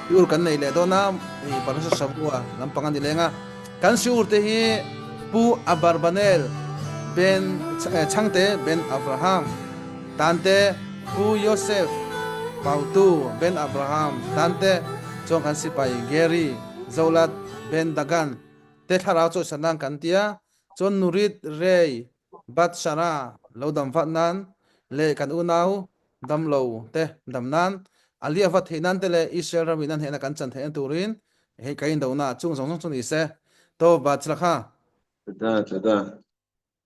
Shiur kan nei leh dawn a, hei Parasha Shavua lampang a ni leng a. Kan shiur te hi Pu Abarbanel Ben Chhangte Ben Avraham Tante, Pu Yosef Pautu Ben Abraham Tante, chuan kan sipai Gary Zolat Ben Dagan te thlarau chawisan nan kan ti a, chuan Nurit Rei Bat Shara lo dam vat nan leh kan unau dam lo te dam nan, a lia vat theih nan te leh Israel ram in a hnehna kan chan theihna turin hei ka indohna chung zawng zawng chu ni se. Tawp Batchlakha. Tada, tada.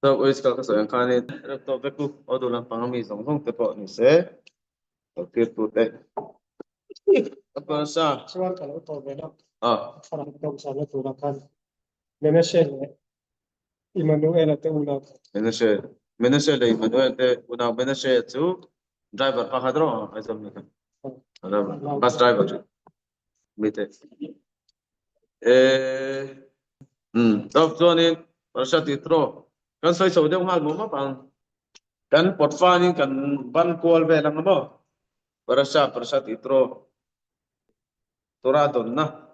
Tawp Oiskal ka sawi ang khanin rem tawp vek u, aw duh lampang ami zawng zawng te pawh ni se, lo tirtu te. Ka parasa. Chuan ka lo tawp ve lawk. Ah. Thlarau tawngzahna turah khan Menashe leh Immanuela te unau kha. Menashe, Menashe leh Immanuel te unau Menashe chu driver pakhat rawh Aizawl mi kha. Bus driver mi te. Eh, um, tawp chuanin Parasha Titro kan sawi chho deuh nghal mawm mawp ang. Kan pawt fanin kan ban kual vel ang maw? Parasha, Parasha Titro Torah dawnna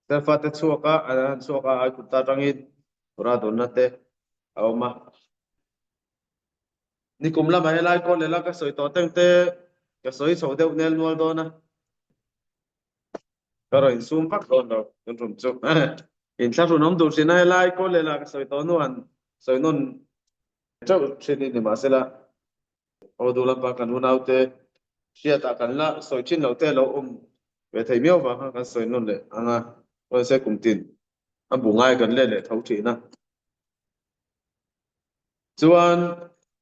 Serfate chhuak a, an chhuak a, Aigupta atangin Torah dawnna te a awm a. Nikum lamah helai kawl leh la ka sawi tawh teng te ka sawi chho deuh nel nual dawn a. Ka rawn insum vak dawn lo tun tum chu. Inthlahrun awm duh thin a helai kawl leh la ka sawi tawh hnuan sawi nawn teuh thin i ni mahsela aw duh lampa kan unaute hriatah kan la sawi thin lo te lo awm ve thei miau vang khan kan sawi nawn leh ang a, mahse kum tin a bu ngai kan let leh tho thin a. Chuan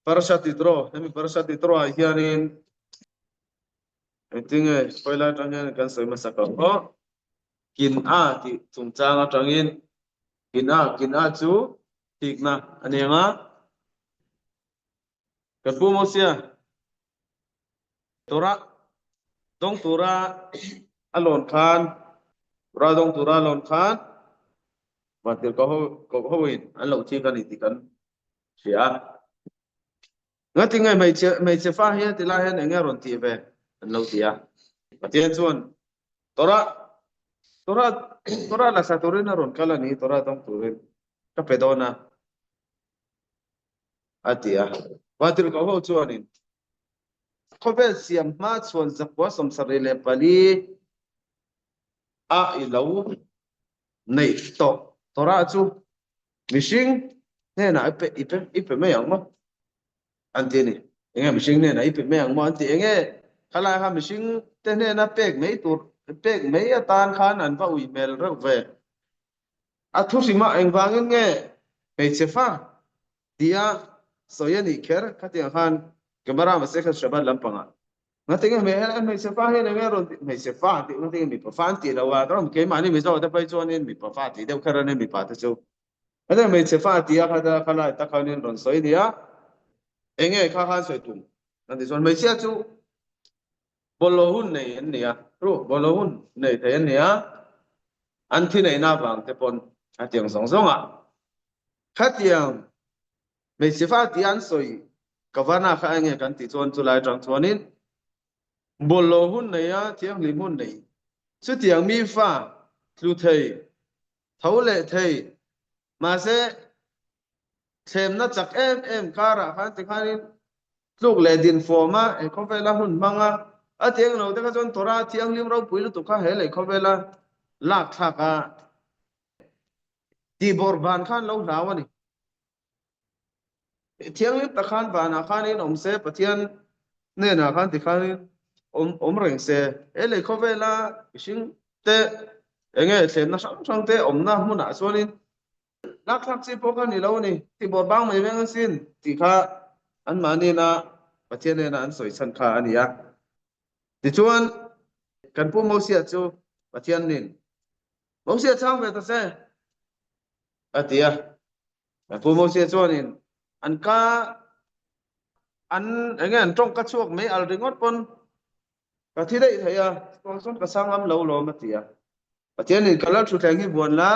Parasha Titro, hemi Parasha Titro ah hianin engtinge khawi lai atang hian kan sawi hmasa ka aw kin a tih chungchang atangin kin a kin a chu thikna a ni ang a kan pu Mosia Torah dawng tura a lawn khan Torah dawng tura a lawn khan Vantirhkoh ho koh hoin an lo thik a ni tih kan hria a. Ngatinge hmeichhe hmeichhe fa hian ti lai hian enge rawn tih ve an lo ti a. Pathian chuan Torah Torah Torah la sa turin a rawn kal a ni Torah dawng turin ka pe dawn a a ti a. Vantirhkoh ho chuanin khawvel siam hma chhuan zakua 74 a i lo neih tawh Torah chu mihring hnenah i pe i pe i pe mai ang maw an ti a ni. Enge mihring hnenah i pe mai ang maw an ti enge khalai kha mihring te hnena pek mai tur pek mai atan khan an va ui hmel reuh ve. A thu hrimah engvangin nge hmeichhe fa tia sawi a nih kher khatiang khan Gemara mahse khan Shabbat lampangah Ngatinge hmeichhe fa hian enge rawn tih hmeichhe fa tih ngatinge mipa fa an tih lo a rawm keimahni Mizo te phei chuanin mipa fa tih deuh kher a nia mipa te chu ngatinge hmeichhe fa tih a kha khalai tak khanin rawn sawi nia enge kha khan sawi tum an tih chuan hmeichhia chu bawlhhlawh hun nei an nia ru bawlhhlawh hun nei thei an nia an thi neihna avang te pawn a tiang zawng zawng ah khatiang Hmeichhe fa tia an sawi Kavana kha enge kan tih chuan chulai atang chuanin bawlhhlawh hun nei a, thianghlim hun nei. Chutiang mi fa tlu thei, tho leh thei, mahse thlemna chak em em karah khan tikhanin tluk leh din fawm a, he khawvela hun hmang a, a ti englo te kha chuan Torah thianghlim ropui lutuk kha he lei khawvela lak thlak a tihbawrh van khan lo hlau a ni. Thianghlim tak khan vanah khanin awm se, Pathian hnenah khan tikhanin awm awm reng se. He lei khawvela mihring te enge thlenna hrang hrang te awmna hmunah chuanin lakthlak chi pawh kha ni lo a ni, tihbawr bang mai veng asin tih kha anmahniina Pathian hnena an sawi chhan kha a ni a. Tichuan kan Pu Mosia chu Pathianin Mosia chhang ve ta se a ti a. Pu Mosia chuanin an ka an enge an tawng ka chhuak mai al ringawt pawn ka thi daih thei a, chuan chuan ka chhang ngam lo lawm a ti a. Pathianin ka lal thutthleng hi buan la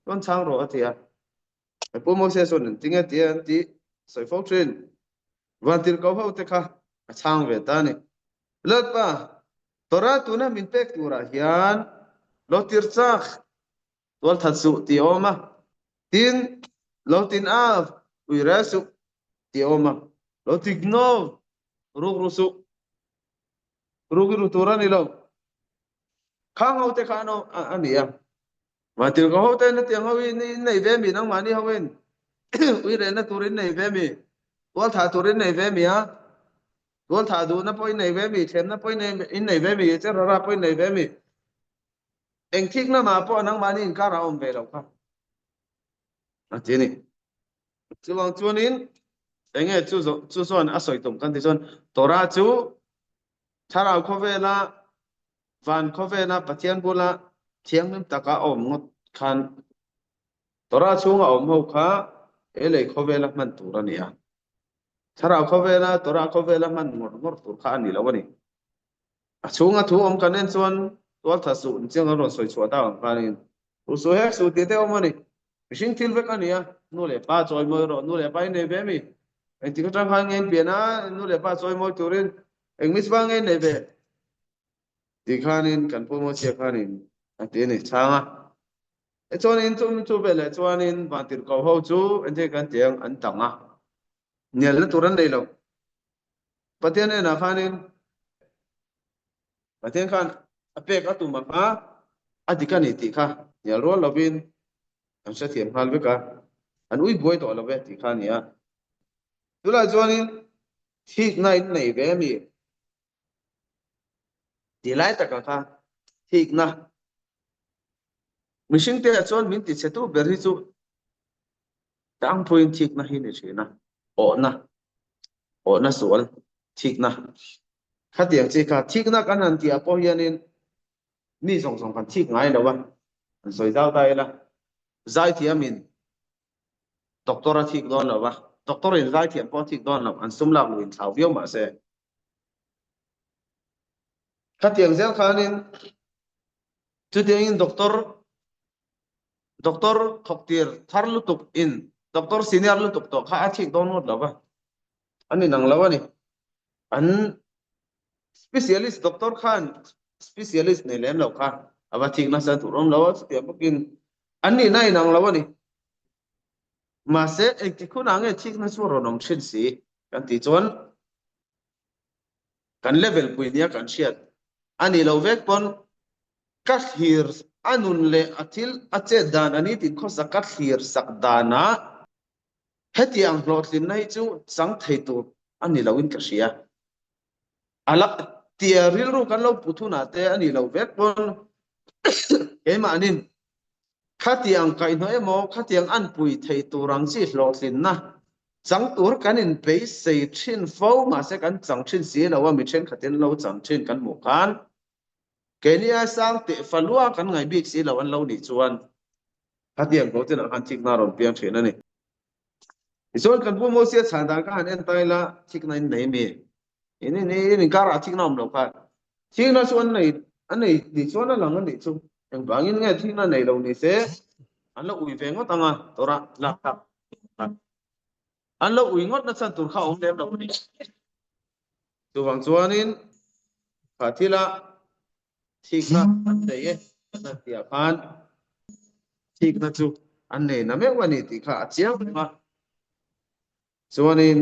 chuan chhang rawh a ti a. Pu Mosia chuan an tinge tia an tih sawi fo thin. Vantirhkoh ho te kha a chhang ve ta a ni. Lalpa. Torah tuna min pek turah hian lo tir chak tualthat suh tih a awm a, tin lo tin av ui rel suh tih a awm a, lo ti gnov ruk ru suh, ruk i ru tur a ni lo. Khang ho te kha an a ni a. Vantir ka ho te na tiang ho in in nei ve mi nangmahni ho in ui relna tur in nei ve mi, tualthah tur in nei ve mi a, tualthah duhna pawh in nei ve mi, thlemna pawh in nei ve mi, cherara pawh in nei ve mi. Eng thikna mah pawh nangmahni inkar a awm ve lo kha a ti a ni. Chuvang chuanin enge chu chu chuan a sawi tum kan ti chuan Torah chu thlarau khawvela van khawvela Pathian bula thianghlim taka a awm ngawt khan Torah chhunga awm ho kha he lei khawvela hman tur a ni a. Thlarau khawvela Torah khawvela hman ngawr ngawr tur kha a ni lo a ni. A chhunga thu awm kan en chuan tualtha suh inchiang an rawn sawi chhuah tak ang khanin u suh hek suh tih te awm a ni. Mihring thil vek a ni a, nu leh pa chawi mawi rawh, nu leh pa i nei ve mi? Engtik atang khan nge in pian a, nu leh pa chawi mawi turin eng mitzvah nge in nei ve? Tih khanin kan Pu Mosia khanin a ti a ni chhang a. Tichuanin chumi chu veleh chuanin vantirhkoh ho chu engtin kan ti ang an dang a, hnialna tur an nei lo. Pathian hnenah khanin Pathian khan a pek a tum ang a, a dik a ni tih kha hnial rual lovin an hrethiam nghal vek a, an ui buai tawh lo ve tih kha a ni a. Tunah chuanin thikna in nei ve a mi? Tih lai taka kha thikna mihring te ah chuan min ti chhe tu ber hi chu tlangpuiin thikna hi ni thin a, awhna, awhna sual thikna khatiang chi kha thikna kan han tih ah pawh hianin mi zawng zawng kan thik ngai lo a, an sawi zau ta ila zaithiamin doctor a thik dawn lo a, doctor in zaithiam pawh a thik dawn lo, an sum lak luh inthlau viau mahse. Khatiang zel khanin chutiangin doctor doctor thawktir thar lutuk in doctor senior lutuk tawh kha a thik dawn ngawt lo va, an inang lo a ni. An specialist doctor khan specialist nei lem lo kha a va thik nasa tur awm lo a, chutiang bawkin an nihna inang lo a ni. Mahse engtik hunah nge thikna chu a rawn awm thin si kan tih chuan kan level pui nia kan hriat a nih loh vek pawn ka thlir a nun leh a thil a chet dan a ni tih khawsak ka thlir sak danah hetiang hlawhtlinna hi chu chang thei tur a ni loin ka hria. A la tia rilru kan lo put hunah te a nih loh vek pawn keimahnin Khatiang kaihhnawh emaw, khatiang an pui thei tur ang chi hlawhtlinna chang tur kan inbeisei thin fo, mahse kan chang thin si lo a, mi thenkhatin lo chang thin kan hmuh khan keini ai sang teh falua kan ngaih bik si lo an lo nih chuan khatiang ko chinah khan thikna a rawn piang thin a ni. Tichuan kan Pu Mosia chhan dan kha han en ta ila, thikna in nei mi? In in in inkarah thikna awm lo kha. Thikna chu an nei an nei ni chuan a lang a nih chu. Engvangin nge thikna nei lo ni se an lo ui ve ngawt ang a, Torah lak kha. An lo ui ngawt na chhan tur kha a awm lem lo a ni. Chuvang chuanin kha thila thikna an nei e kan han tih ah khan thikna chu an nei na meuh a ni tih kha a chiang reng a. Chuanin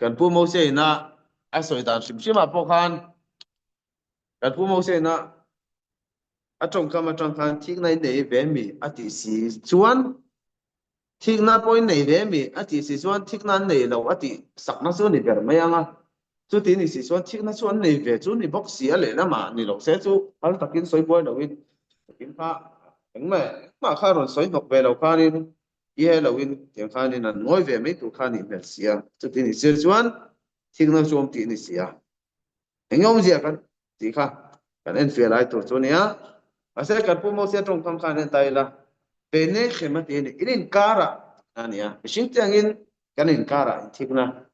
kan Pu Mose ina a sawi dan hrim hrim ah pawh khan kan Pu Mose ina a tawngkam atang khan thikna in nei ve mi a tih si chuan Thikna pawh in nei ve mi? A tih si chuan thikna an nei lo a tih sakna chu a ni ber mai ang a. Chuti ni si chuan thikna chu an nei ve chu ni bawk si a lehlamah ni lo se chu hal takin sawi buai loin takin kha engmah engmah kha rawn sawi hnawk ve lo khanin i he loin tiang khanin an ngawi ve mai tur kha a nih hmel si a. Chuti ni si chuan thikna chu awm tih a ni si a. Eng awmzia kan tih kha kan enfiah lai tur chu a nia. Mahse kan Pu Mosia tawngkam khan en ta ila, Benechem a ti a ni, in inkarah a nia, mihring te angin kan inkarah inthikna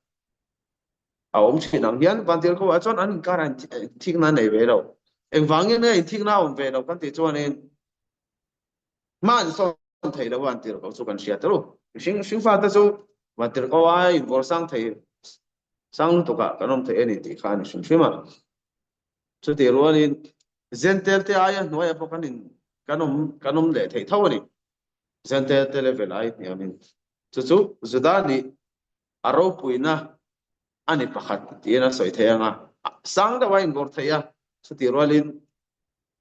a awm thin ang hian Vantirhkoah chuan an inkarah inthikna a nei ve lo. Engvangin nge inthikna a awm ve lo kan tih chuanin hma an sawn thei lo a Vantirhkoh chu kan hria tawh. Mihring hringfate chu Vantirhkoh ai invawl sang thei sang lutukah kan awm thei a ni tih kha a ni hrim hrim a. Chutih rualin Zentel te aia hnuaiah pawh kan in kan awm kan awm leh theih tho a ni. Zentel te level ai hniamin. Chu chu Juda nih a ropuina a ni pakhat tiin a sawi thei ang a, sang deuh a inbawrh thei a, chutih rualin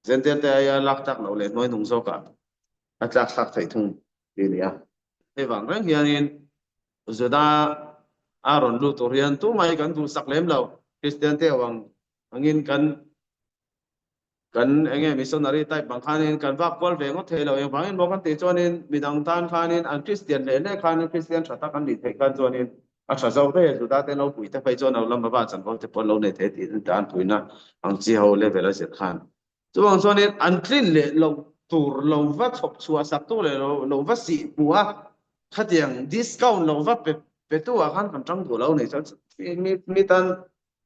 Zentel te aia lak tlak loh leh hnuai hnung zawkah a tlak thlak theih thung tih a ni a. Hei vang reng hianin Juda a rawn lut tur hian tumah hi kan duhsak lem lo, Kristian te ho ang angin kan kan enge missionary type bang khanin kan vak kual ve ngawt thei lo engvangin maw kan tih chuanin midang tan khanin an Christian leh leh khanin Christian tha tak an nih theih khan chuanin a tha zo daih a Juda te lo pui te phei chuan lo lama va chanvo te pawh an lo nei thei tih an puina ang chi ho level a zir khan chuvang chuanin an tlin leh lo tur lo va chhawp chhuah sak tu leh lo lo va sih hmuh a khatiang discount lo va pe pe tu ah khan kan tang duh lo nei chuan mi mi tan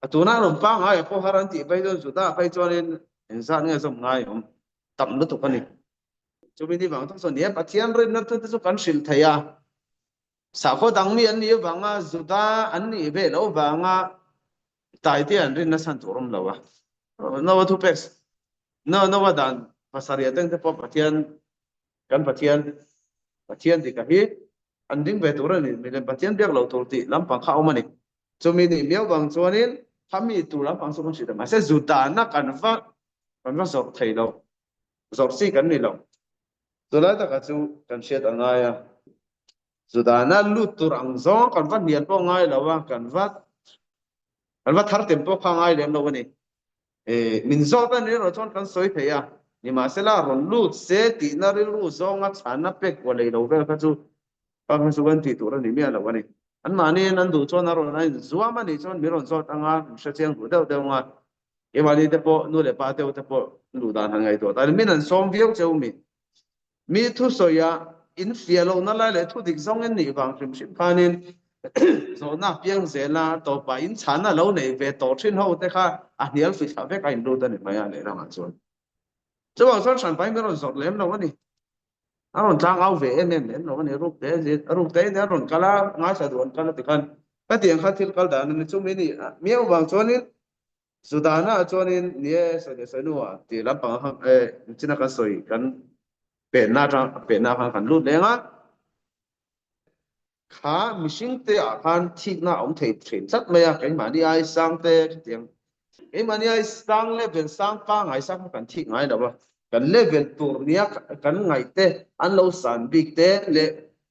A tunah rawn pangngai a pawh har an tih phei chuan Juda phei chuanin engzat nge zawm ngai awm tam lutuk a ni. Chumi ni vang tak chuan ni e, Pathian rinna thute chu kan hrilh thei a, sakhaw dang mi an nih avanga Juda an nih ve loh vanga taite an rinna chhan tur awm lo a. Noa thupek, Noa dan pasarih atang te pawh Pathian kan Pathian Pathian dika hi an ding ve tur a ni, milem Pathian biak lo tur tih lampang kha a awm a ni. Chumi nih miau vang chuanin khami tur lampang chu kan hrilh ta mahse Judahna kan va kan va zawrh thei lo, zawrh chi kan ni lo. Chulai takah chu kan hriat a ngai a, Judahna lut tur ang zawng kan va hnial pawh ngai lo a, kan va kan va thar tem pawh kha ngai lem lo a ni. Min zawt a ni erawh chuan kan sawi thei a, nimahsela rawn lut se tihna rilru zawnga chhanna pek kuah lei lo vel kha chu pa kha chu kan tih tur a ni miah lo a ni. Anmahniin an duh chuan a rawn a inzuam a nih chuan min rawn zawt anga min hrechiang duh deuh deuh anga keimahni te pawh nu leh pa deuh te pawh luh dan han ngaihtuah ta a ni. Min an sawm viau cheu mi. Mi thusawiah in fiah lohna lai leh thu dik zawng in nih vang hrim hrim khanin zawhna a piang zel a, tawpah in chhana lo nei ve tawh thin ho te kha a hnial fi thla vek a in lut a ni mai a lehlamah chuan. Chuvang chuan hranpai min rawn zawrh lem lo a ni. A rawn tlang au ve em em lem lo a ni. Ruk te a ruk te in a rawn kal a, ngaithla duh an kal a ti khan ka tiang kha thil kal dan a ni. Chumi nih miau vang chuanin Sudana chuanin ni e sawi leh sawi hnuah tih lampang kha e china kan sawi kan penna atang penna khan kan lut leng a, kha mihring te ah khan thikna a awm thei thin tlat mai a, keimahni ai sang te khatiang keimahni ai sang level sang pangngai sang kha kan thik ngai lo a, kan level tur nia kan ngaih te an lo san bik te leh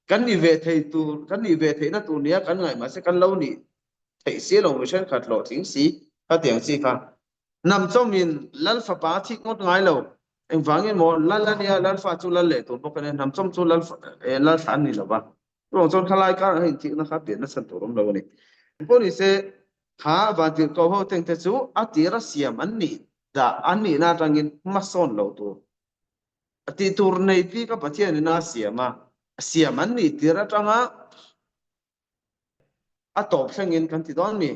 kan ni ve thei tur kan nih ve theihna tur nia kan ngaih mahse kan lo nih theih si lo mi thenkhat hlawhtling si khatiang chi kha hnam chawmin lal fapa a thik ngawt ngai lo. Engvangin maw lal a nia lal fa chu lal leh tur bawk a nia hnam chawm chu lal lal thla an ni lo va. Chuvang chuan khalai karah hian inthikna kha pianna chhan tur awm lo a ni. Engpawh ni se kha vantirhkoh ho tengte chu a tira siam an nih dah an nihna atangin hmasawn lo tur a tih tur nei bik a Pathianin a siam a, siam an nih tir atanga A tawp thlengin kan ti dawn mi?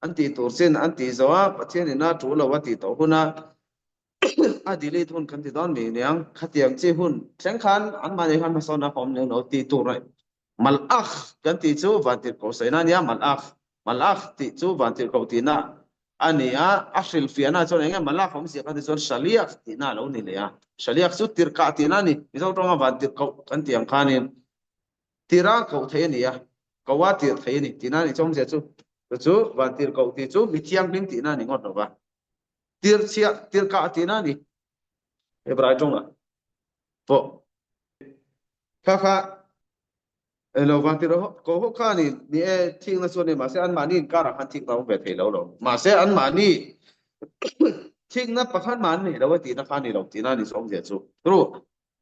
An tih tur chin an tih zawh a, Pathian ina ṭu lo a tih tawh huna a delete hun kan ti dawn mi niang? Khatiang chi hun thleng khan anmahni khan hmasawnna ka awm lem lo tih tur Malakh kan tih chu vantirhkoh sawiina a nia, Malakh, Malakh tih chu vantirhkoh tihna a ni a, a hrilhfiahna chuan eng nge Malakh awmzia kan tih chuan Shaliakh tihna a lo ni leh a, Shaliakh chu tirhkah tihna a ni, Mizo tawnga vantirhkoh kan tih ang khanin. Tira koh theih a ni a, koh a tir theih a ni tihna a ni. Chawmzia chu chu chu van tir koh tih chu mi thianghlim tihna a ni ngawt lo va, tir chhiah, tir kah tihna a ni. Hebrai tawngah pawh kha kha lo van tir koh ho kha a ni. Ni e, thikna chu a ni, mahse anmahni inkarah khan thikna a awm ve thei lo lo. Mahse anmahni thikna pakhat mah an nei lo a tihna kha a ni lo tihna a ni chawmzia chu. Ru,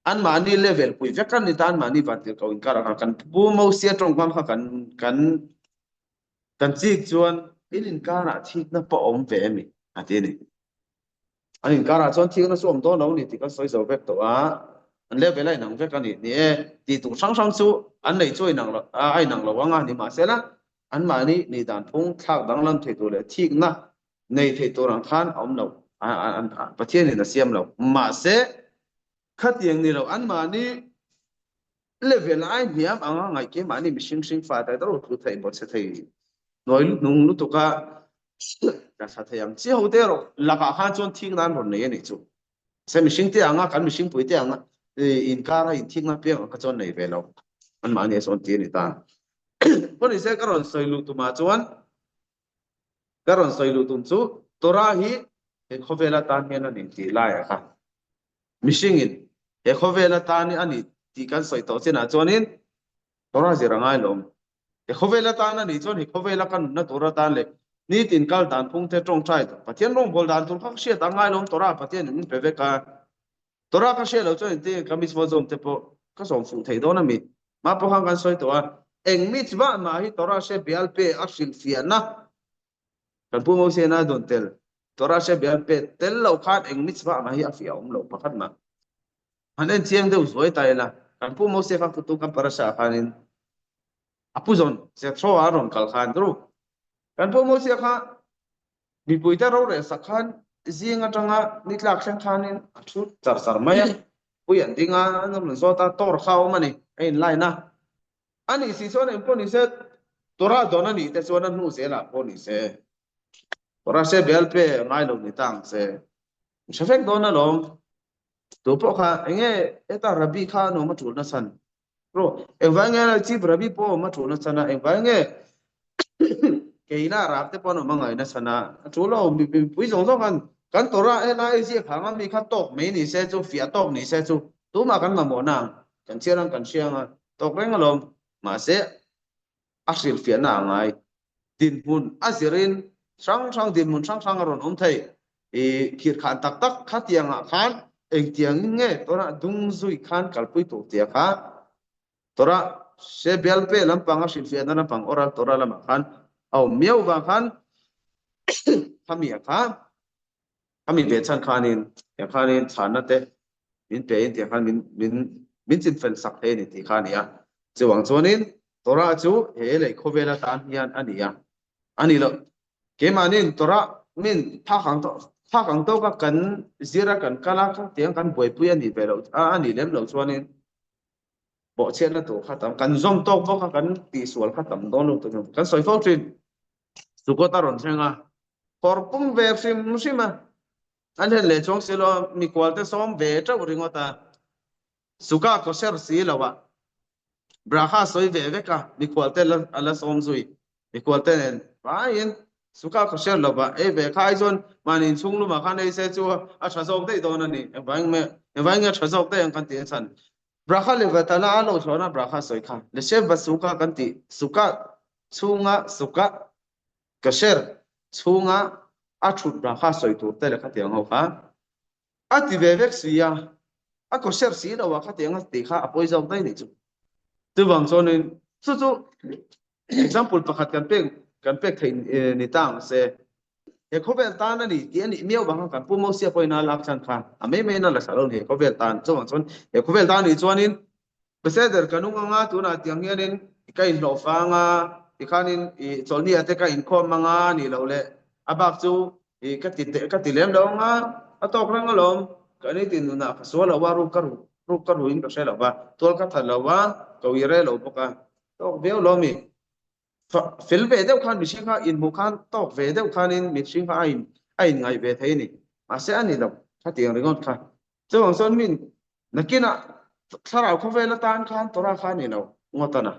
Anmahni level pui vek an ni ta, anmahni vantirhkoh inkar ang kha kan Pu Mosia tawngkam kha kan kan kan chik chuan in inkarah thikna pawh a awm ve a mi a ti a ni. An inkarah chuan thikna chu awm dawn lo ni tih kan sawi zo vek tawh a, an level a inang vek a ni. Ni e, tih tur hrang hrang chu an neih chu a inang lo a inang lo ang a, nimahsela anmahni nih dan phung thlak danglam thei tur leh thikna nei thei tur ang khan a awm lo, Pathianin a siam lo. Mahse, khatiang ni lo, anmahni level ai hniam anga ngaih keimahni mihring hring fa te ro thu thei bawhchhe thei hnuai hnung lutuka. Tla thla thei ang chi ho te erawh lakah khan chuan thikna an rawn nei a nih chu. Se mihring te anga kan mihring pui te anga inkara inthikna piang ang kha chuan nei ve lo. Anmahni a sawn ti a ni ta. Paw ni se ka rawn sawi luh tumah chuan ka rawn sawi luh tum chu Torah hi he khawvel atan hian a ni tih laiah kha mihringin he khawvel atan hi a ni tih kan sawi tawh chinah chuanin Torah zir a ngai lo. He khawvel atan a nih chuan he khawvela ka nunna tur atan leh nitin kal dan phung te tawngtai Pathian rawngbâwl dan tur kha ka hriat a ngai lo Torah Pathianin min pe vek a. Torah ka hriat loh chuan engtin ka mitzvah zawm te pawh ka zawm fuh thei dawn a mi. Mah pawh khan kan sawi tawh a, eng mitzvah mah hi Torah hre bial pe a hrilhfiahna kan Pu Mosena dawn tel Torah hre bial pe tel loh khan eng mitzvah mah hi a fiah awm loh pakhat mah. Han en chiang deuh zuai ta ila, kan Pu Mose kha futu kan parasha ah khanin a pu zawn Jethro a rawn kal khan ru. Kan Pu Mose kha mipuite rorel sak khan zing atanga ni tlak thleng khanin a thu char char mai a, pui an ding a, an rawn zawt a, tor kha a awm a ni, a inline a. A nih si chuan engpawh ni se, Torah dawn a nih te chuan a hnu zelah pawh ni se, Torah se bel pe ngai lo ni ta ang se, hre vek dawn alawm. Tu pawh kha enge heta Rabbi kha an awm a tul na chhan? Ro, engvai nge chief Rabbi pawh awm a tul na chhan a, engvai nge keina Arab te pawh an awm a ngai na chhan a, a tul lo, mipui zawng zawng khan kan Torah helai a ziak hang a mi kha tawk mai ni se chu, fiah tawk ni se chu tumah kan mamawh na ang, kan chhiar ang kan hria ang a, tawk reng alawm. Mahse a hrilhfiahna a ngai. Dinhmun a zirin hrang hrang dinhmun hrang hrang a rawn awm thei. I khirhkhan tak tak khatiangah khan engtiangin nge Torah dung zui khan kalpui tur tia kha Torah se bialpe lampang a hrilhfiahna lampang oral Torah lamah khan a awm miau vang khan khami a kha Khami ve chhan khanin tiang khanin chhanna te min pe in tiang khan min min min chinfel sak thei a ni tih kha a ni a. Chuvang chuanin Torah chu he lei khawvel atan hian a ni a. A ni loh. Keimahniin Torah min phak ang tawk phak ang tawka kan zir a kan kal a kha tiang kan buaipui a nih ve loh a a nih lem loh chuanin bawhchhiatna tur kha tam kan zawm tawk bawk a kan tihsual kha tam dawn lo tur kan sawi fo thin. Sukkot a rawn thleng a, Kawr pum ve hrim hrim a, a hlen leh chuang si lo a, mikual te sawm ve teuh ringawt a, Suka kawser si lo a, Braha sawi ve vek a, mikual te a la sawm zui, mikual te nen vaiin Suka kawser lo va ei ve kha ai chuan mahni inchhung lumah khan ei se chu a tha zawk daih dawn a ni, engvangin nge a tha zawk daih ang kan tih a chhan. Braha leh Vatala a lo thlawhna Braha sawi kha Leshev va Suka kan tih, Suka chhunga Suka Kasher chhunga a thut vang kha sawi tur te leh khatiang ho kha a ti ve vek si a, a kawser si lo a khatiang a tih kha a pawi zawk daih nih chu. Chuvang chuanin chu chu example pakhat kan pek kan pek theih ni ta ang se, he khawvel tan a ni tih a nih miau vang khan kan Pu Mosia pawhin a lak chhan kha a mai maiin a la thlah lo ni he khawvel tan. Chuvang chuan he khawvel tan nih chuanin Beseder ka nung anga tunah tiang hianin ka inhlawh fang a, tikhanin i chawlhni ah te ka inkhawm anga nih loh leh a bak chu i ka ti teh ka ti lem lo anga a tawk reng alawm ka nitin nunah ka sual lo a ruk ka ru ruk ka ruin ka hre lo va tual ka that lo va ka ui re lo bawk a tawk viau lo mi fel ve deuh khan mihring kha inhmuh khan tawk ve deuh khanin mihring kha a in a inngaih ve thei a ni mahse a ni lo khatiang ringawt kha Chuvang chuan min nakinah thlarau khawvel atan khan Torah kha a ni lo ngawt a na.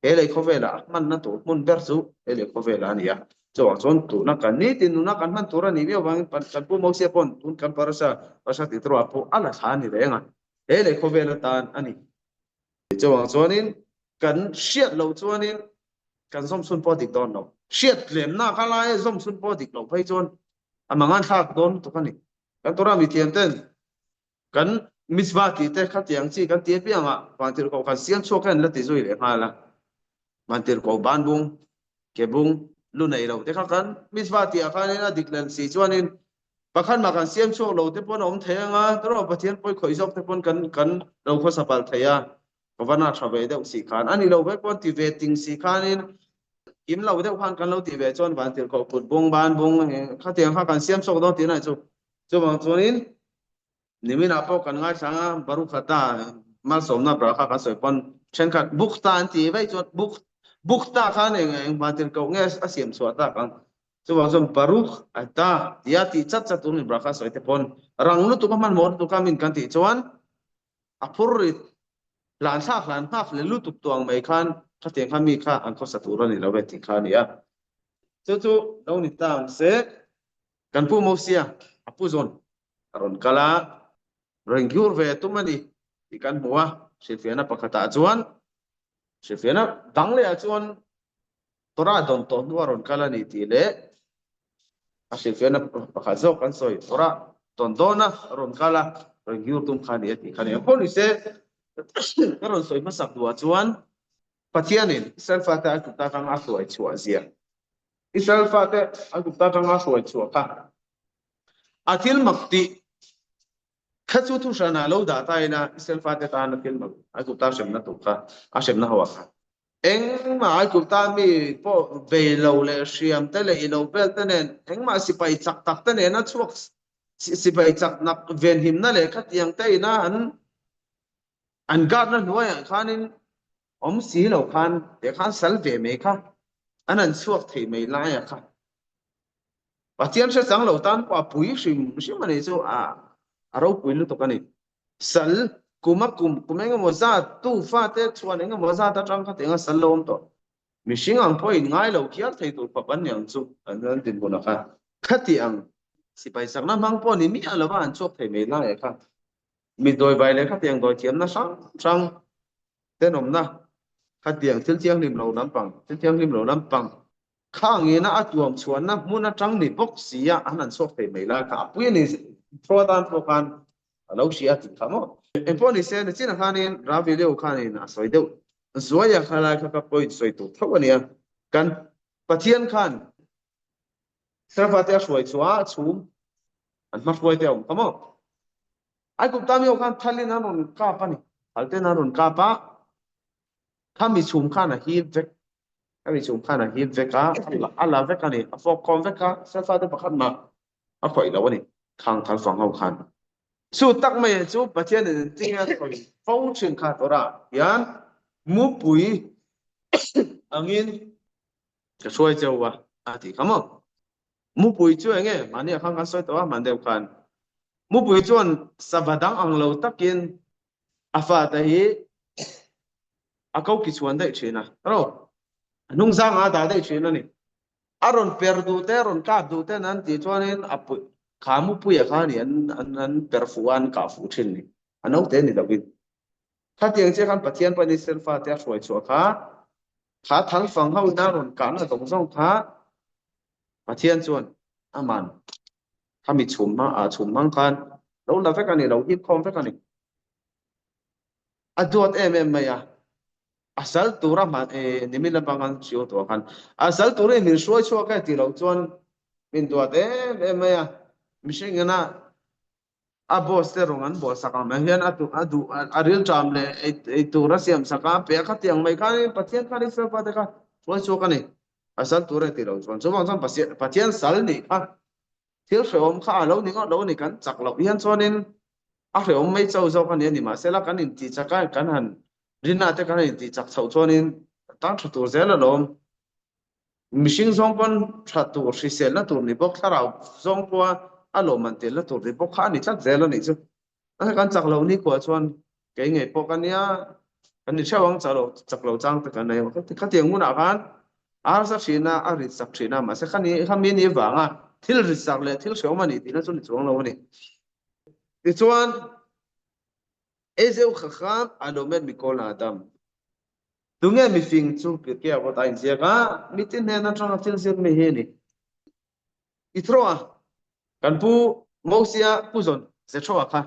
He lei khawvelah a hmanna tur hmun ber chu he lei khawvelah a ni a. Chuvang chuan tuna kan nitin nuna kan hman tur a nih viau vangin kan Pu Mosia pawn tun kan Parasha Parasha tih turah pawh a la thla a ni reng a. He lei khawvel atan a ni. Chuvang chuanin kan hriat loh chuanin kan zawmchhun pawh a dik dawn lo. Hriat tlemna kha laia zawmchhun pawh a dik loh phei chuan a mangan thlak dawn lutuk a ni. Kan Torah mithiam ten kan mitzvah tih te khatiang chi kan ti apiang ah vantirhkoh kan siam chhuak hian la ti zui leh nghal a. Vantirhkoh ban bung, ke bung, lu nei lo te kha kan mitzvah tih ah khanin a dik len si chuanin pakhat mah kan siam chhuak lo te pawn a awm thei anga Torah Pathian pawi khawih zawk te pawn kan kan lo khawsa palh thei a. Ka va na tha ve deuh si khan a ni lo vek pawn ti ve ting si khanin kim lo deuh khan kan lo ti ve chuan vantirhkoh kut bung ban bung khatiang kha kan siam chhuak dawn tih na chu chuvang chuanin niminah pawh kan ngaithla a Baruch ata malsawmna bracha kan sawi pawn thenkhat bukta an ti vaih chuan buk bukta khan eng eng vantirhkoh nge a siam chhuah tak ang. Chuvang chuan Baruch atah tia tih chat chat tur min bracha sawi te pawn rang lutuk a hmanhmawh lutuk a min kan tih chuan a phur rit hlan thlak hlan nghak leh lutuk tuang mai khan khatiang kha mi kha an khawsa tur a ni lo ve tih kha a ni a. Chu chu lo ni ta ang se kan pu Mosia a pu zawn a rawn kal a, rawn giur ve tum a ni tih kan hmu a, hrilhfiahna pakhatah chuan hrilhfiahna dang lehah chuan Torah dawn tawh hnu a rawn kal a ni tih leh a hrilhfiahna pakhat zawk kan sawi Torah dawn dawna rawn kal a, rawn giur tum kha a ni a tih kha a ni. Engpawh ni se, ka rawn sawi hmasak duhah chuan Pathianin Israel fate Aigupta atanga a hruai chhuah zia, Israel fate Aigupta atanga a hruai chhuah kha a thil mak tih kha chu thu hranah lo dah ta ila Israel fate tana thil mak Aigupta hremna tur kha a hremna ho ah khan Engmah Aigupta mi pawh vei lo leh hriam te leh i lo vel te nen engmah sipai chak tak te nena chhuak sipai chak nak venhimna leh khatiang te ina an an guard na hnuaiah khanin awm si lo khan teh khan sal ve mai kha an han chhuak thei mai laia kha Pathian hre chang lo tan pawh a pui hrim hrim a ni chu a a ropui lutuk a ni. Sal kum a kum kum engemaw zat tu fate chhuan engemaw zat atang kha tiang a sal lo awm tawh. Mihring ang pawhin ngai lo khiar thei tur khawp an ni ang chu an an dinhmun a kha. Khati ang sipai sakna hmang pawh ni miah lova an chhuak thei mai lai kha. Mi dawivai leh khatiang dawithiamna hrang hrang tenawmna khatiang thil thianghlim lo lampang thil thianghlim lo lampang Kha ngena a tuam chhuanna hmun atang ni bawk sia an han chhuak thei mai lai kha a pui a ni thua tan pawh khan a lo hria tih kha maw. Engpawh ni se nichinah khanin Ravi Leo khanin a sawi deuh zuai a kha lai kha ka point sawi tur tho a nia. Kan Pathian khan Serfa te a hruai chhuah a chhum an hma hruai te a awm kha maw. Aigupta mi ho khan thalin an rawn kap a ni, thal ten an rawn kap a. Kha mi chhum khan a hip vek, kha mi chhum khan a hip vek a, a la vek a ni, a fawk khawm vek a, Serfa te pakhat mah a khawih lo a ni, khang thal fang ho khan. Chu tak mai chu Pathian in engtin a sawi fo thin kha Torah hian mupui angin ka hruai cheu a, a ti kha maw. Mupui chu enge mahni ah khan kan sawi tawh a, hman deuh khan. Mupui chuan sava dang ang lo takin a fate hi a ko ki chhuan daih thin a, ro a hnung zangah a dah daih thin a ni. A rawn per duh te, a rawn kap duh ten an tih chuanin a pui kha mupuia kha a ni an an an per fuh a, an kah fuh thin ni. A naute ni lovin. Khatiang chiah khan Pathian pawhin Israel fate a hruai chhuah kha, kha thal fang ho ina rawn kahna zawng zawng kha Pathian chuan aman khami chhum hma ah chhum hmang khan lo la vek a ni, lo hip khawm vek a ni. A duat em em mai a, a sal tura hman e nimin lampang khan hriu tawh khan a sal turin min hruai chhuak e tih loh chuan min duat em em mai a, mihring ina a boss te rawng an buah sak ang mai hian a duh a duh a rilṭam leh ei ei tur a siam sak a pe a khatiang mai khan Pathian khan Israel fate kha hruai chhuak a ni a sal tur e tih loh chuan chuvang chuan Pathian Pathian sal nih kha thil hrehawm kha a lo ni ngawt lo a ni kan chak loh hian chuanin a hrehawm mai chauh zawk a ni a ni mahsela kan intih chak a kan han rinna te kan han intih chak chhoh chuanin tan tha tur zel alawm. Mihring zawng pawn tha tur, hriselna tur ni bawk, thlarau zawng pawha a lawmman telna tur ni bawk kha a ni tlat zel a nih chu. Mahse kan chak lo nikhua chuan kei ngei pawh ka nia, kan ni theuh ang chak lo, chak lo chang te kan nei ang. Khatiang hunah khan a harsa thin a, a rit sak thin a, mahse khani khami ni vanga thil rit sak leh thil hrehawm a nih tihna chu ni chuang lo a ni. Tichuan, Ezeu kha khan a lo met mikol a dam. Tunge mifing chu Pirkei a vawt a inziak a, mitin hnen atanga thil zir mi hi a ni. I throw a, kan pu Mosia pu zawn Zethroa kha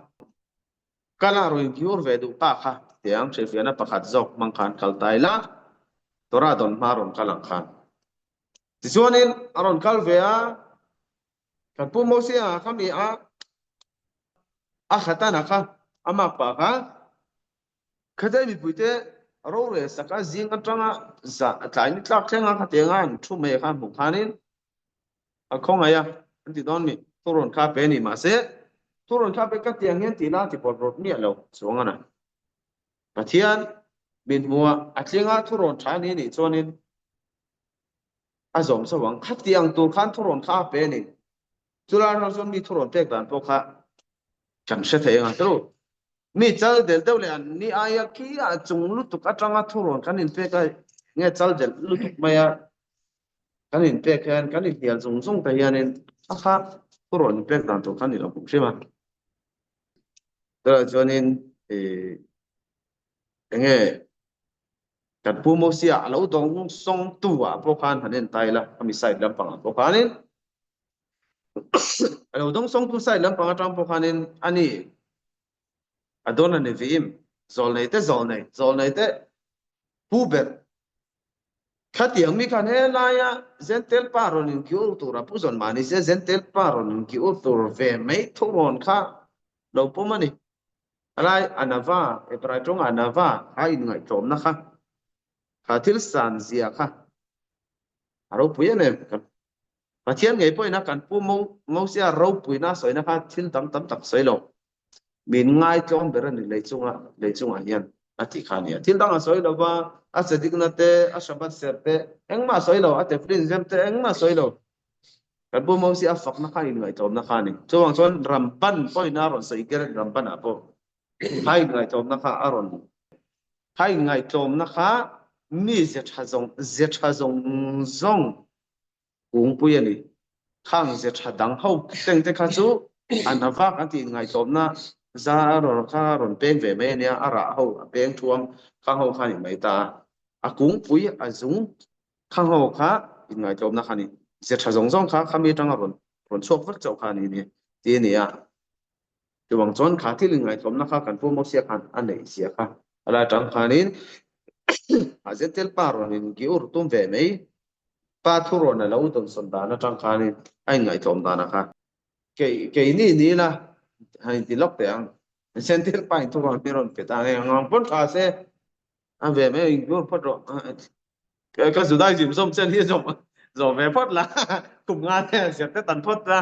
kala rawn ingiur ve duh pa kha tiang hrilhfiahna pakhat zawk hmang khan kal ta ila, Torah dawn hma rawn kal ang khan. Tichuanin a rawn kal ve a, kan pu Mosia kha mi a a khatana kha a makpa kha Khatai mipuite rorel saka zing atanga zah tlai ni tlak thlenga khatianga an thu mai kha hmuh khanin a khawngaih a, an ti dawn mi thurawn kha pe ni mahse thurawn kha pe ka tiang hian tih la ti pawt rawt miah lo chuang a na. Pathian min hmuh a, a tlinga thurawn tha ni nih chuanin. A zawm chauh ang. Khatiang tur khan thurawn kha a pe a ni. Chulai ram chuan mi thurawn pek dan pawh kha kan hre thei ang a tru. Mi chal del deuh leh an ni aia khi a chung lutuk atanga thurawn kan inpek a nge chal del lutuk mai a kan inpek hian kan inhnial zung zung te hianin a kha thurawn inpek dan tur kha ni lo hmuh hrim a. Chulai chuanin ih enge Kan Pu Mosia a lo dawng sawng tu ah pawh khan han en ta ila, khami side lampang ah pawh khanin a lo dawng sawng tu side lampang atang pawh khanin ani a dawn a ni vim, zawlnei te zawlnei, zawlnei te pu ber khatiang mi khan helaia Zentel pa rawn inkiur tur a pu zawn mahni se Zentel pa rawn inkiur tur ve mai thurawn kha lo pawm a ni. Alai Anava, Hebrai tawng Anava kha inngaihtlawmna kha, kha thil san zia kha a ropui em em. Kan Pathian ngei pawhin a kan pu Mosia ropuina a sawina kha thil dang tam tak sawi lo. Min ngaitlawm ber a ni lei chunga, lei chungah hian a tih kha a ni a. Thil dang a sawi lo va, a chedikna te, a Shabbat serh te, engmah a sawi lo, a teflin zem te engmah a sawi lo. Kan Pu Mosi a fakna kha inngaihtlawmna kha a ni. Chuvang chuan Ramban pawhin a rawn sawi Garrett Ramban-ah pawh kha inngaihtlawmna kha a rawn kha inngaihtlawmna kha mi ze tha zawng ze tha zawng zawng kungpui a ni. Khang ze tha dang ho teng te kha chu an avak an tih inngaihtlawmna za a rawn kha a rawn peng ve mai a nia, a rah ho a peng thuam khang ho kha a ni mai ta a. A kungpui a zung Kha ho kha inngaihtlawmna kha a ni. Ze tha zawng zawng kha khami atanga rawn rawn chhuak vek chauh kha a ni ni ti a ni a. Chuvang chuan kha thil inngaihtlawmna kha kan Pu Mosia khan a neih zia kha a la atang khanin a Zentel pa rawn in giur tum ve mai pa thurawn a lo dawnsawn dan atang khanin a inngaihtlawm dan a kha. Kei keini ni ila han inti lawk teh ang. Zentel pa in thurawn hi rawn pe ta ang eng ang pawn tha se A ve mai in tur phawt rawh. Ka Judaism zawm chen hi zawm zawm ve phawt la. Kum nga te zir te tan phawt la.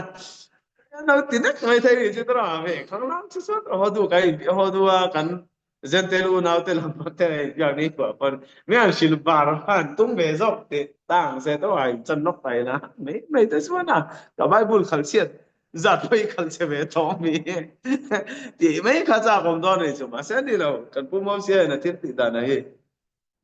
No ti nek mai thei ni chu tawh a ve khang lam chu chuan ho du kai ho du a kan Zentel u nau te lam te biak ni kuah pawn me an sil bar han tum ve zawk ti tang se to ai chan nok tai na mai mai te chuan a ka Bible khal chhiat zat pawh i kal che ve tawh mi tih mai kha chak awm dawn a ni chu mahse a ni lo kan Pu Mosia in a thil tih dan a hi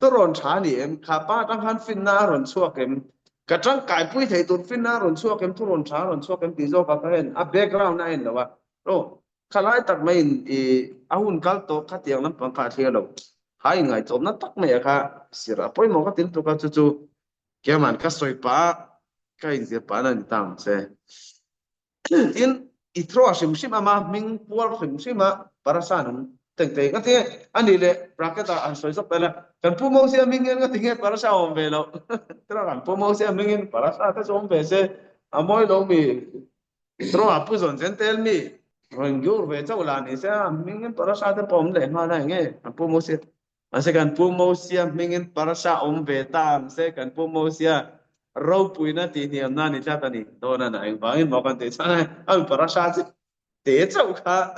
ka rawn tha a ni em kha pa atang khan finna a rawn chhuak em ka tangkai pui thei tur finna a rawn chhuak em thu rawn tha a rawn chhuak em tih zawk ah ka en a background a en lo a aw khalai tak mai in i a hun kal tawh khatiang lampang kha a thlir lo kha inngaihtlawmna tak mai a kha sir a pawimawh ka ti lutuk a chu chu Keman ka sawi pah a, ka inzir pah na ni ta ang che. Tin, i throw a hrim hrim ama hming pual hrim hrim a parasa nung teng teng ka ti a nih leh bracket ah han sawi zawk ta ila kan Pu Mosia hming hian ka ti nge parasa a awm ve loh throw kan Pu Mosia hming in parasa te chu awm ve se a mawi lo mi throw a Pu zawn zen tel mi rawn giur ve chauh lah ni se a hming in parasa te pawh awm leh nghal a enge kan Pu Mosia Mahse kan Pu Mosia hmingin parasha awm ve ta ang se, kan Pu Mosia ropuina tihhniamna a ni tlat a ni. Dawn a na engvangin maw kan tih chuan hei a mi parasha chu te chauh kha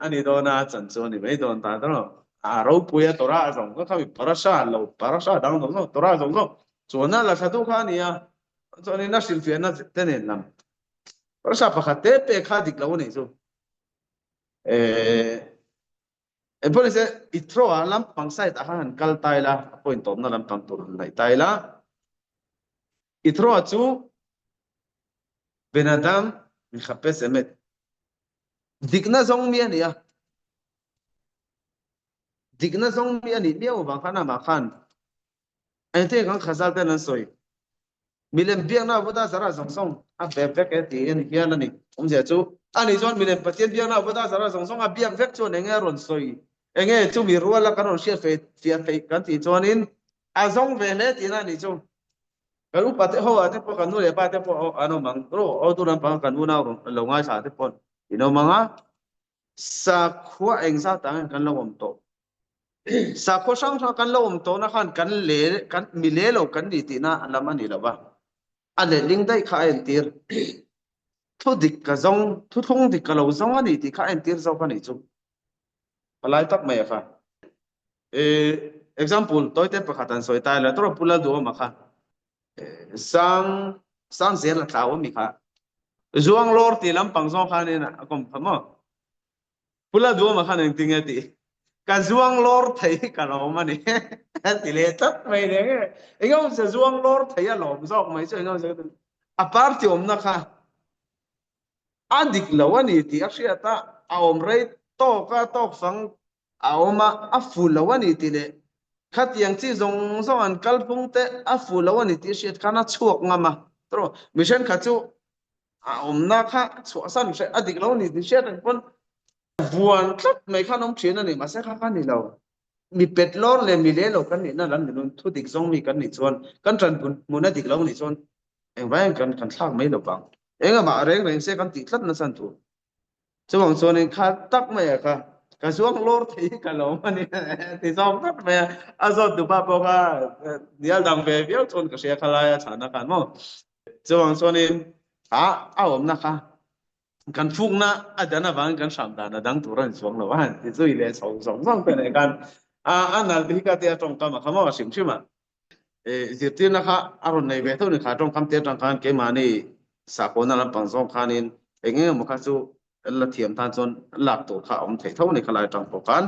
a ni dawn a, chan chu a ni mai dawn ta tawh. A ropui a Torah zawng zawng kha mi parasha lo parasha dang zawng zawng Torah zawng zawng chuan a la thla tu kha a ni a, chuanin a hrilhfiahna te nen lam parasha pakhat te pek kha dik lo a nih chu. Eh. Engpawh nise i throw ah lampang side ah khan han kal ta ila, a point tawpna lampang tur han laih ta ila, i throw ah chu Ben Adam Mikhapes Emet dikna zawng mi a ni a, dikna zawng mi a nih miau avang khan amah khan engtin kan Khazal ten an sawi. Milem biakna avoda zara zawng zawng a ve vek e tiin hian a ni. Awmzia chu a nih chuan milem Pathian biakna avoda zara zawng zawng a biak vek chuan enge a rawn sawi? Enge chumi ruala kan rawn hriat fei fiah theih kan tih chuanin a zawng ve hle tihna a nih chu. Kan upa te ho ah te pawh kan nu leh pa te pawh an awm ang ro autu lampang kan unau rawn lo ngaithla te pawh in awm ang a. Sakhua engzat ah nge kan lo awm tawh? Sakhua hrang hrang kan lo awm tawhna khan kan le kan mi le lo kan ni tihna lam a ni lo va, a letling daih kha a entir. Thu dik ka zawng, thuthlung dik ka lo zawng a ni tih kha a entir zawk a nih chu. A lai tak mai a kha. Example, tawite pakhat an sawi ta ila, Tawrh Pu Lalduhawma kha. Sang sang zel a tlau ami kha. Zuang lawr ti lampang zawng khanin a kawm kha maw? Pula duama khan engtin nge tih? Ka zuang lawr thei hi ka lawm a ni a ti leh tlat mai nen nge eng awmzia zuang lawr thei a lawm zawk mai chu eng awmzia ka ti a party awmna kha a dik lo a ni tih a hriat a a awm rei tawk a tawk fang a awm a a fu lo a ni tih leh khatiang chi zawng zawng an kalphung te a fu lo a ni tih hriat khan a chhuak ngam a mi thenkhat chu a awmna kha chhuahsan hreh a dik lo ni tih hriat reng pawn vuan tlat mai khan awm thin a ni mahse kha kha ni lo mi pet lawr leh mi le lo kan nihna lam ni nun thu dik zawng mi kan nih chuan kan ṭan hmun a dik lo nih chuan engvangin kan kan thlak mai lo vang engah reng reng se kan tih tlat nasa tur Chuvang chuanin kha tak mai a kha ka zuang lawr thei hi ka lawm a ni ti zawk tlat mai a, a zawt dupa pawh kha hnial dang ve viau chuan ka hria kha laia chhahna khan maw. Chuvang chuanin a a awmna kha kan fukna a dan avangin kan hram dan a dang tur a ni chuang lo a han ti zui leh chho zawng zawng te nen khan a a nal te hi ka tia tawngkam a kha maw a hrim hrim a. Zirtirna kha a rawn nei ve tho ni kha tawngkam te atang khan keimahni sakawna lampang zawng khanin eng eng emaw kha chu la thiam tan chuan lak tur kha a awm thei tho ni kha lai atang pawh khan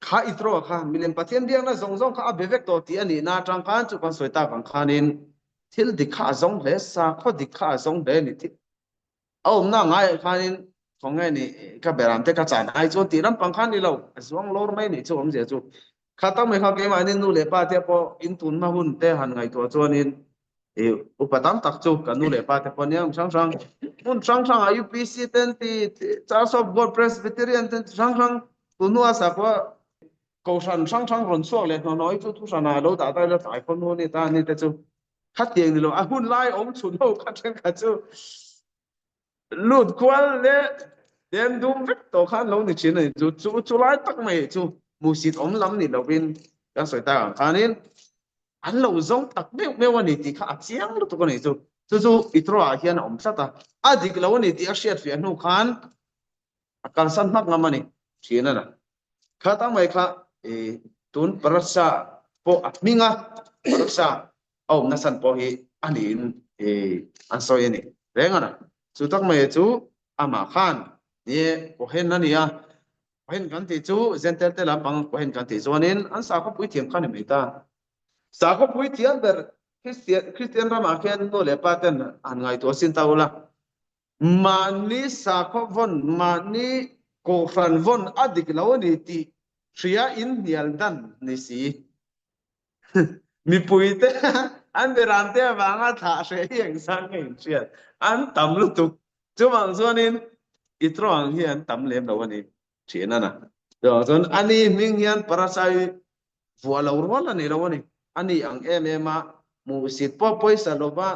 kha Ithro kha milem Pathian biakna zawng zawng kha a be vek tawh tih a nihna atang khan chu kan sawi tak ang khanin thil dik kha a zawng hle sakhaw dik kha a zawng hle ni A awmna ngaiah khanin khawnge ni ka beram te ka chan ai chuan tih lampang khan ni lo, a zuang lawr mai nih chu awmzia chu. Kha tak mai kha keimahni nu leh pa te pawh in tun hma hun te han ngaihtuah chuanin i upa tam tak chu kan nu leh pa te pawh nia hrang hrang hmun hrang hrangah UPC te an ti, Church of God Presbyterian te an ti hrang hrang tun hnuah sakhua kohhran hrang hrang rawn chhuak leh hnawhhnawh hi chu thu hranah lo dah ta ila tlai khaw hnu a ni ta a ni te chu. Khatiang ni lo, a hun lai awm chhun ho kha thenkhat chu lut kual leh den dum vek tawh khan lo ni thin a ni. Chu chu chu lai tak mai chu hmuhsit awm lam ni lovin kan sawi tak ang khanin an lo zawng tak meuh meuh a ni tih kha a chiang lutuk a ni chu. Chu chu Ithro ah hian a awm tlat a, a dik lo a ni tih a hriat fiah hnu khan a kalsan hmak ngam a ni thin a na. Kha tak mai kha tun Parasa pawh a hming a, Parasa a awmna san pawh hi a niin an sawi a ni reng a na. Chu tak mai chu amah khan ni Cohen a ni a, Cohen kan tih chu Gentile te lampang Cohen kan tih chuanin an sakhaw puithiam kha ni mai ta. Sakhaw puithiam ber Kristian Kristian ramah khian nu leh pa ten an ngaihtuah sin ta ula. Mahni sakhaw vawn, mahni kohhran vawn a dik lo a ni tih hria in hnial dan ni si. Mipuite an beramte avanga thlah hreh hi engzah nge in hriat? An tam lutuk. Chuvang chuanin i tro ang hi an tam lem lo a ni thin a na. Chuvang chuan ani hming hian Parasai vuah lo rual a ni lo a ni. Ani ang em em a hmuhsit pawh pawisa lova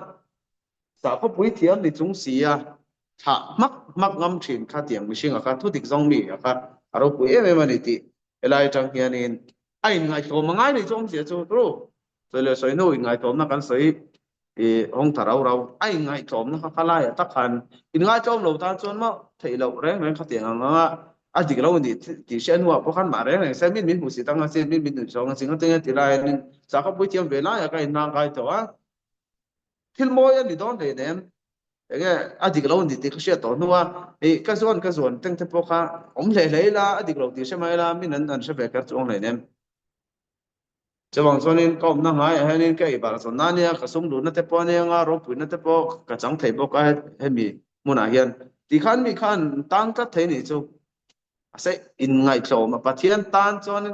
Sahkhawpui thiam ni chung si a thlah hmak hmak ngam thin kha tiang mihring a kha thudik zawng mi a kha a ropui em em a ni tih helai atang hianin a inngaihtlawm a ngai ni chu awmzia chu tru sawi leh sawi hnu inngaihtlawmna kan sawi i hawng ta rau rau a inngaihtlawmna kha khalaiah tak khan inngaihtlawm lo tan chuan maw theih loh reng reng kha tiang ang anga a dik lo ni tih hriat hnuah pawh khan mah reng reng se min min hmuhsit anga sin min min nuih zawng a sin engtin nge ti laiin sahkhawpui thiam ve laiah ka inhnangkai tawh a. Thil mawi a ni dawn hlei nem. Enge a dik lo ni tih ka hriat tawh hnu a, ih ka zuan ka zuan teng te pawh kha awm hlei hlei ila a dik lo tih hre mai ila min an an hre ve kher chuang hlei nem. Chuvang chuanin ka awmna ngaiah hianin ka eibar zawnna a nia, ka sum luhna te pawh a nia anga ropuina te pawh ka chang thei bawk a hemi hmunah hian ti khan mi khan tang tlat thei nih chu. Mahse, inngaihtlawm a Pathian tan chuan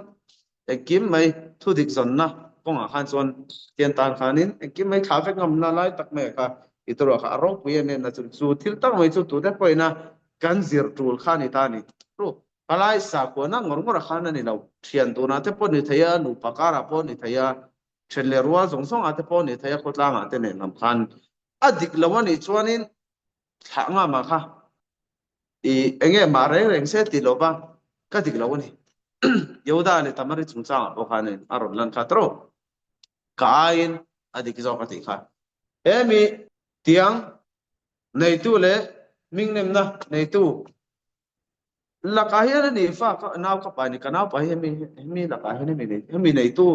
engkim mai thudik zawnna kawngah khan chuan Pathian tan khanin engkim mai thlah vek ngamna lai tak mai kha i tawrh kha a ropui em em a chu chu thil tak mai chu tute pawhin a kan zir tul kha a ni ta a ni. Ru, palai sakhuana ngawr ngawr ah khan a ni lo, thian tunah te pawh a ni thei a, nupa karah pawh a ni thei a, then leh rual zawng zawngah te pawh a ni thei a, khawtlangah te nen lam khan a dik lo a nih chuanin thlah ngam ah kha I enge mah reng reng se ti lova ka dik lo a ni. Yehuda leh Tamari chungchangah pawh khanin a rawn lan kha tawrh. Ka aiin a dik zawk a tih kha. Hemi tiang neitu leh hmingnemna neitu lakah hian a ni fa ka nau ka pai ni ka nau pa hi hemi hemi lakah hian hemi nei hemi neitu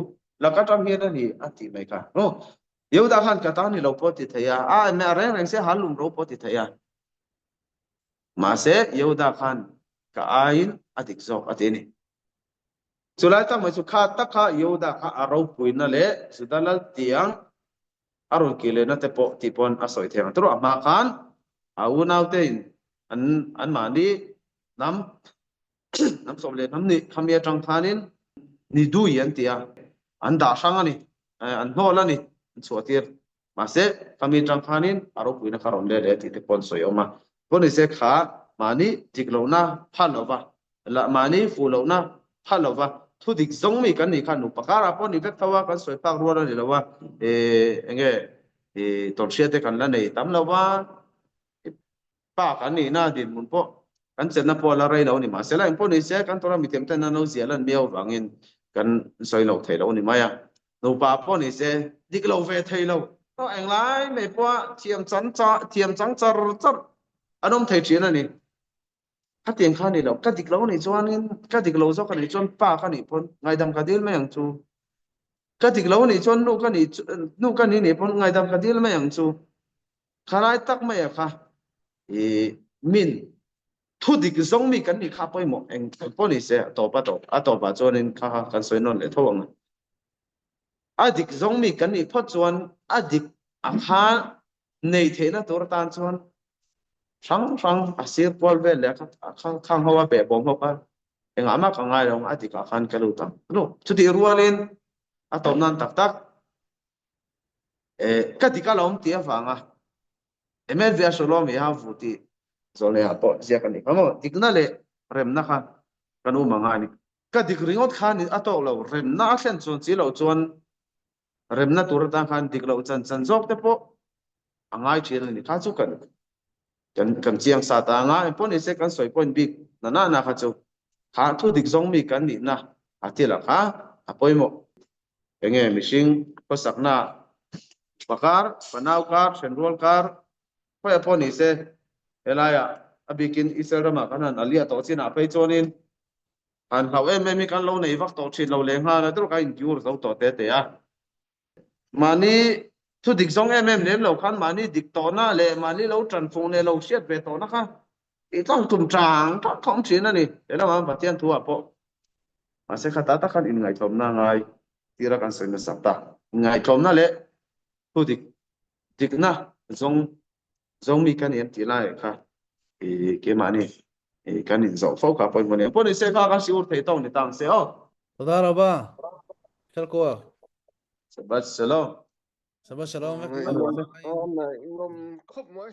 lak atang hian a ni a tih mai kha. Yehuda khan ka ta ni lo pawh ti thei a, a eme a reng reng se hal lum ro pawh ti thei a. Mahse Yehuda khan ka aiin a dik zawk a ti a ni. Chulai tak mai chu kha tak kha Yehuda kha a ropuina leh Juda lal tiang a rawn kir lehna te pawh tih pawn a sawi thei ang. Turu a hma khan a unaute in an anmahni hnam hnam sawm leh hnam nih khami atang khanin ni dui an ti a, an dah hrang a ni, an hnawl a ni, an chhuah tir. Mahse khami atang khanin a ropuina kha rawn let leh tih te pawh an sawi awm a. Pawnise kha mahni dik lohna phal lova La mahni fuh lohna pha lova thu dik zawng mi kan nih kha nupa karah pawh ni vek tho a, kan sawi phak rual a ni lo a, ih enge ih tawnhriat te kan la nei tam lo va, pa kan nihna dinhmun pawh kan chenna pawh a la rei lo a ni mahse la engpawh ni se kan tawrh a mithiam ten an lo ziah lan miau avangin kan sawi loh theih lo a ni mai a, nupa pawh ni se dik lo ve thei lo englai mai pawha thiam chang thiam chang char char an awm thei thin a ni. Khatiang kha ni lo, ka dik lo anih chuanin ka dik lo zawk anih chuan pa ka nih pawn ngaidam ka dil mai ang chu. Ka dik lo anih chuan nu ka nih nu ka nih nih pawn ngaidam ka dil mai ang chu. Khalai tak mai a kha i min thu dik zawng mi kan nih kha pawimawh eng pawh ni se a tawp a tawp a tawpah chuanin kha kha kan sawi nawn leh tho ang. A dik zawng mi kan nih phawt chuan a dik a kha nei theihna tur atan chuan hrang hrang a sir kual vel leh a khang ho a behbawm ho kha engah mah ka ngai lo a dikah khan ka lut ang. Chutih rualin a tawp nan tak tak ka dik a lo awm tih avanga Emet ve a sawlawm i ha vu tih zawlneiah pawh ziak a ni kha maw dikna leh remna kha kan um anga a ni. Ka dik ringawt kha a tawk lo remna a thlen chuan chi loh chuan remna tur atan khan dik loh chan chan zawk te pawh a ngai thin a ni. Kha chu kan kan kan chiang sa ta anga engpawh ni se kan sawi point bik na na na kha chu kha thu dik zawng mi kan nihna a thil ah kha a pawimawh. Enge mihring khawsakna pakar, fanau kar, thenrual kar khawiah pawh ni se helaiah a bikin Israel ramah kan han aliah tawh chinah phei chuanin Han hlauh em em hi kan lo nei vak tawh thin lo leh nghal a, dur ka intiur zo tawh te te a. Mahni thu dik zawng em em lem lo khan mahni dik tawhna leh mahni lo tanfung leh lo hriat ve tawhna kha tih tlawm tum tang tang thawm thin a ni. He lamah Pathian thu ah pawh mahse khata tak khan inngaihtlawmna ngai tira kan sawi hmasak ta. Inngaihtlawmna leh thu dik dikna zawng zawng mi ka ni an tih lai kha i keimahni i kan inzawh fo kha pawimawh nen pawh ni se kha kan siur thei tawk ni tang se aw. Toda raba Shar koach. Shabbat shalom. Shabbat shalom. Ngaihnawm khawp mai.